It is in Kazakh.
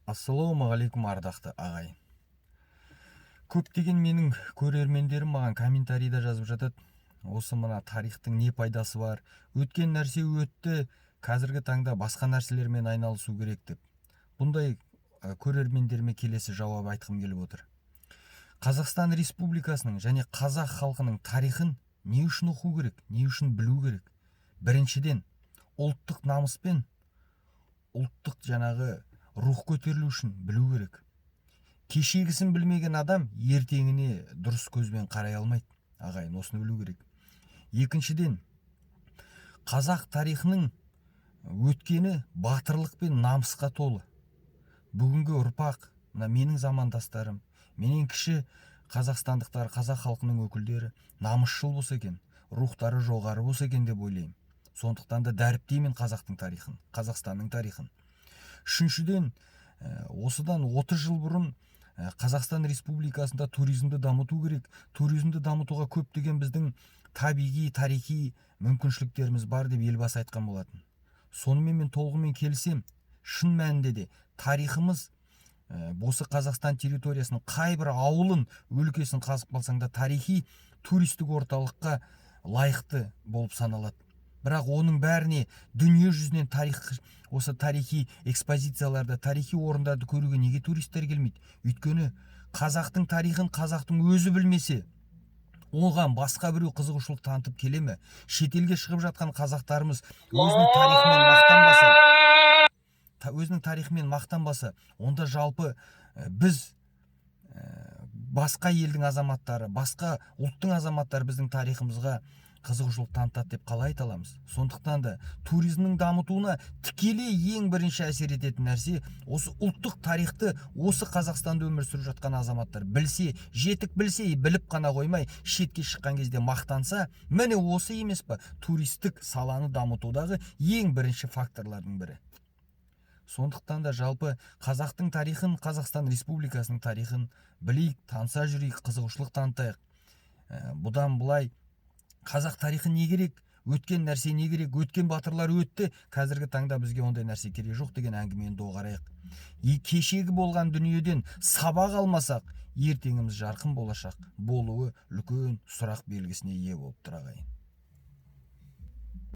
Ассалаумағалейкум, ардақты ағайын! Көптеген менің көрермендерім маған комментарийда жазып жатады: осы мына тарихтың не пайдасы бар, өткен нәрсе өтті, қазіргі таңда басқа нәрселермен айналысу керек деп. Бұндай көрермендеріме келесі жауап айтқым келіп отыр. Қазақстан Республикасының және қазақ халқының тарихын не үшін оқу керек, не үшін білу керек? Біріншіден, ұлттық намыспен, ұлттық жаңағы рух көтерілу үшін білу керек. Кешегісін білмеген адам ертеңіне дұрыс көзбен қарай алмайды, ағайын, осыны білу керек. Екіншіден, қазақ тарихының өткені батырлық пен намысқа толы. Бүгінгі ұрпақ, мына менің замандастарым, менен кіші қазақстандықтар, қазақ халқының өкілдері намысшыл болса екен, рухтары жоғары болса екен деп ойлаймын. Сондықтан да дәріптеймін қазақтың тарихын, Қазақстанның тарихын. Үшіншіден, осыдан 30 жыл бұрын Қазақстан Республикасында туризмді дамыту керек, туризмді дамытуға көптеген біздің табиғи, тарихи мүмкіншіліктеріміз бар деп Елбасы айтқан болатын. Сонымен мен толығымен келісемін. Шын мәнінде де тарихымыз, осы Қазақстан территориясының қайбір ауылын, өлкесін қазып қалсаң да, тарихи туристік орталыққа лайықты болып саналады. Бірақ оның бәріне дүние жүзінен тарих, осы тарихи экспозицияларды, тарихи орындарды көруге неге туристер келмейді? Өйткені қазақтың тарихын қазақтың өзі білмесе, оған басқа біреу қызығушылық танытып келе ме? Шетелге шығып жатқан қазақтарымыз өзінің тарихымен мақтанбаса, өзінің тарихымен мақтанбаса, онда жалпы біз, басқа елдің азаматтары, басқа ұлттың азаматтары біздің тарихымызға қызығушылық танытады деп қалай айта аламыз? Сондықтан да туризмнің дамытуына тікелей ең бірінші әсер ететін нәрсе — осы ұлттық тарихты осы Қазақстанда өмір сүріп жатқан азаматтар білсе, жетік білсе, біліп қана қоймай, шетке шыққан кезде мақтанса, міне, осы емес па туристік саланы дамытудағы ең бірінші факторлардың бірі? Сондықтан да жалпы қазақтың тарихын, Қазақстан Республикасының тарихын білейік, таныса жүрейік, қызығушылық танытайық. Бұдан былай қазақ тарихы не керек, өткен нәрсе не керек, өткен батырлар өтті, қазіргі таңда бізге ондай нәрсе керек жоқ деген әңгімені доғарайық. И кешегі болған дүниеден сабақ алмасақ, ертеңіміз жарқын болашақ болуы үлкен сұрақ белгісіне ие болып тұр, ағайын.